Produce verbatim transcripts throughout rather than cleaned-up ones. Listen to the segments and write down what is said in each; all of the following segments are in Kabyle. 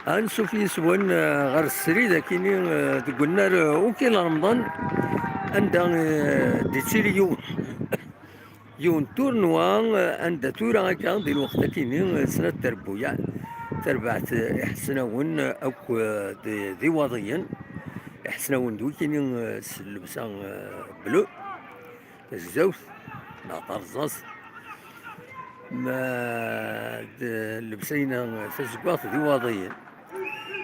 Ansuf yis-wen, eh, ɣer srid akini, eh, deg unnar, eh, Ukil Remḍan, anda, eh, d-ittili yiwen, yiwen turnwa, eh, anda tura akka di lweqt akini, eh, snat terbuyaɛ, tarbaɛt, eh, Iḥesnawen, eh, akk, eh, d, d Iwaḍiyen. Iḥesnawen d wikini, eh, s llebsa, eh, bleu, tazegzawt, neɣ tarẓaẓt. Ma d llebsa-ina tazeggaɣt d Iwaḍiyen.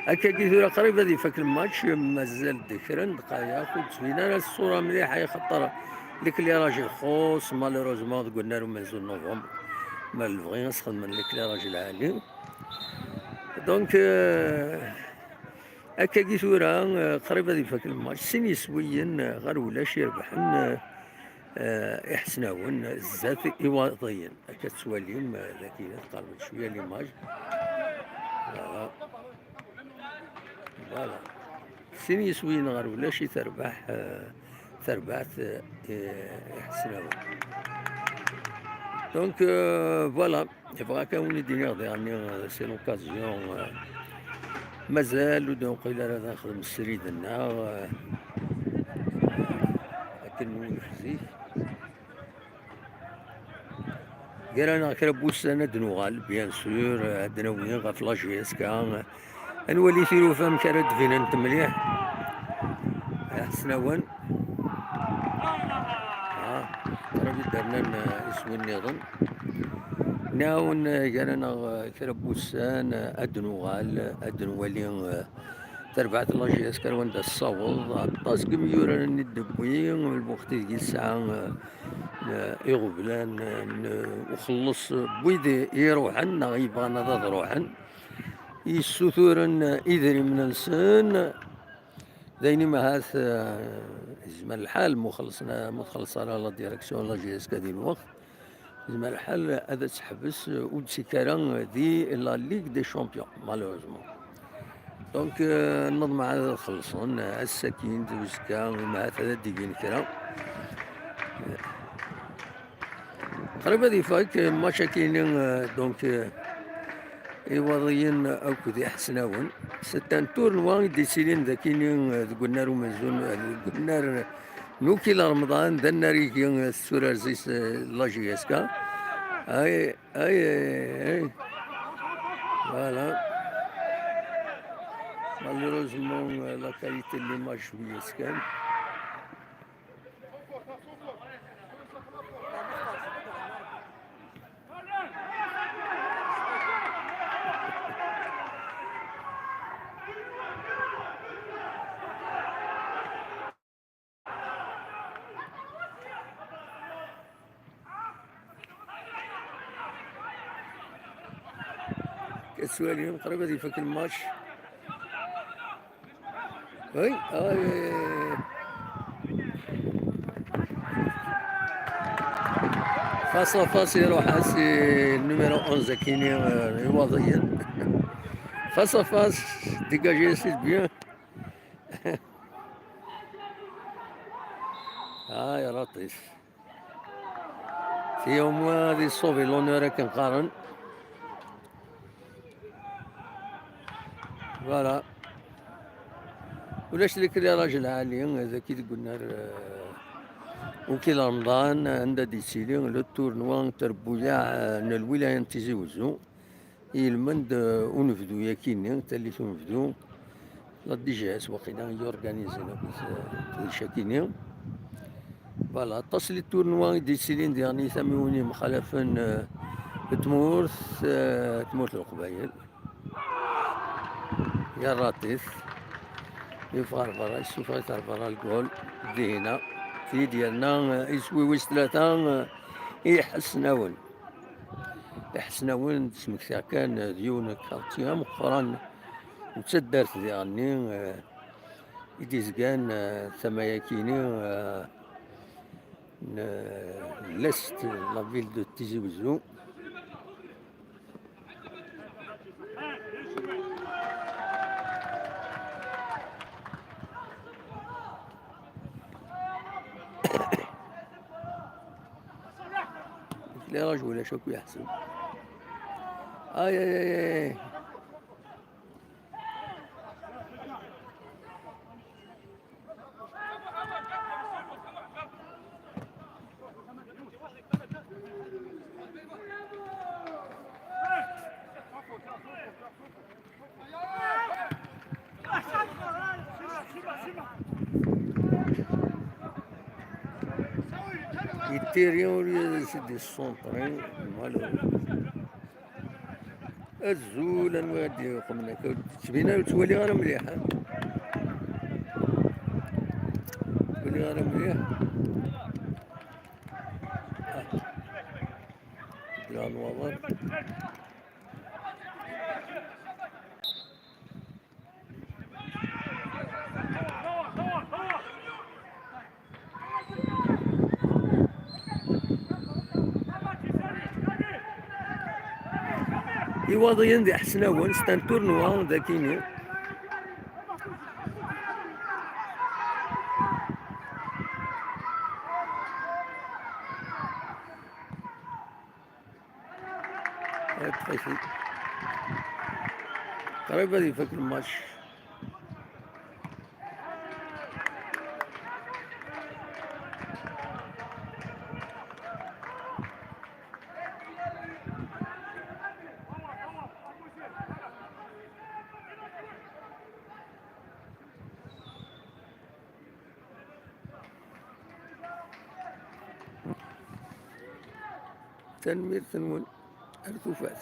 Akkagi tura qrib ad ifak lmatch, mazal-d kra n ddqayeq, ur d-tbin ara ṣṣura mliḥ, ay xaṭer l'éclairage ixuṣ, malheureusement, deg unnar umenzu n novembre. Ma lebɣi ad sxedmen l'éclairage lɛali. Donc, euh, akkagi tura, euh, qrib ad ifak lmatch. Sin yiswiyen, euh, ɣer ulac irebḥen, euh, euh, Iḥesnawen, zdat Iwaḍiyen. Akka tettwalim, euh, dagi ad tqerben cwiya l'image. Voilà. Voilà. Sin yiswiyen ɣer ulac i terbaḥ, euh, terbaɛt, euh, Iḥesnawen. Donc, euh, voilà. Yebɣa kan win i d-iniɣ diɣenni, euh, c'est l'occasion, euh, mazal ur d-neqqil ara ad nexdem srid-nneɣ, euh, akken nunef zik. Gar-aneɣ kra n wussan ad d-nuɣal, bien sûr, ad d-nawi ɣef la J S K. Ad nwali tilufa amek ara d-binent mliḥ. Iḥesnawen. Ah, qrib i d-rnan, eh, iswi nniḍen. Nɛawen, eh, gar-aneɣ, eh, kra n wussan, eh, ad d-nuɣal, eh, ad d-nwali, eh, tarbaɛt n la J S K ar wanda tessaweḍ. Aṭas n yimyuraren i d-tewwi, lweqt ideg yesɛa, eh, eh, iɣeblan, eh, n uxelleṣ n wid i iruḥen neɣ yebɣan ad, ad ruḥen. Yessuturen idrimen-nsen, d ayen i ma ahat, eh, yezmer lḥal ma ur xellṣen, ma txelleṣ ara la direction n la J S K di lweqt, yezmer lḥal ad teḥbes, eh, ur d-tekk ara di la Ligue des Champions, malheureusement. Donc, euh, neḍmeɛ ad xellṣen, euh, ass-akin, d uzekka, ma ahat ad d-igin kra. Qrib ad ifak, euh, match-akini, euh, donc, euh, Iwaḍiyen akked Iḥesnawen. C'est un tournoi i d-yettilin d akini, euh, deg unnar umenzu, euh, deg unnar n Ukil Remḍan, d annar igi, euh, tetturar zik, euh, la J S K. Ay, Aïe, aïe, aïe. Voilà. Malheureusement, euh, la qualité de l'image, oui, est-ce que... Tettwalim qrib ad ifak lmatch. Oui, ah, oui, oui, oui. Face à face, iruḥ-as i numéro onze akini, euh, Iwaḍiyen. Face à face, dégagé, c'est bien. Ah, ya Latif. Ti au moins ad yessubi l'honneur akken qqaren. Voilà. Ulac l'éclairage lɛali, dagi deg unnar, euh, Ukil Remḍan, anda d-yettili le tournoi n terbuyaɛ, euh, n lwilaya n Tizi Wezzu. I yelmend, eh, unebdu yakini, tallit unebdu, la D G S waqila i yorganizin akk, eh, kullec akini. Voilà, aṭas n les tournois i d-yettilin diɣen i tamiwin yemxalafen, eh, n tmurt, eh, tmurt n Leqbayel. Yerra-t, yeffeɣ ɣer berra, yessufeɣ-it ɣer berra lgul. Dihina, ti d-yerna, eh, iswi wis tlata, eh, i Iḥesnawen. Iḥesnawen, d-smektiɣ kan, d yiwen n quartier ameqqran n taddart diɣenni, eh, i d-izgan, eh, tama-yakini, eh, n, eh, l'est, la ville de Tizi Ouzou. L'éclairage ولا شكو يحسن. Aïe, aïe, aïe, aïe. Tiri ur yessuntri, malheureux. Azul, anwa ad d-yeqmen akka? Ur d-ttbin ara, ur ttwaliɣ ara mliḥ, ha? Ur ttwaliɣ ara mliḥ. Ah. Beddleɣ nnwaḍer. Iwaḍiyen d Iḥesnawen, c'est un tournoi dagini. Qrib ad ifak lmatch. Tanemmirt-nwen. Ar tufat.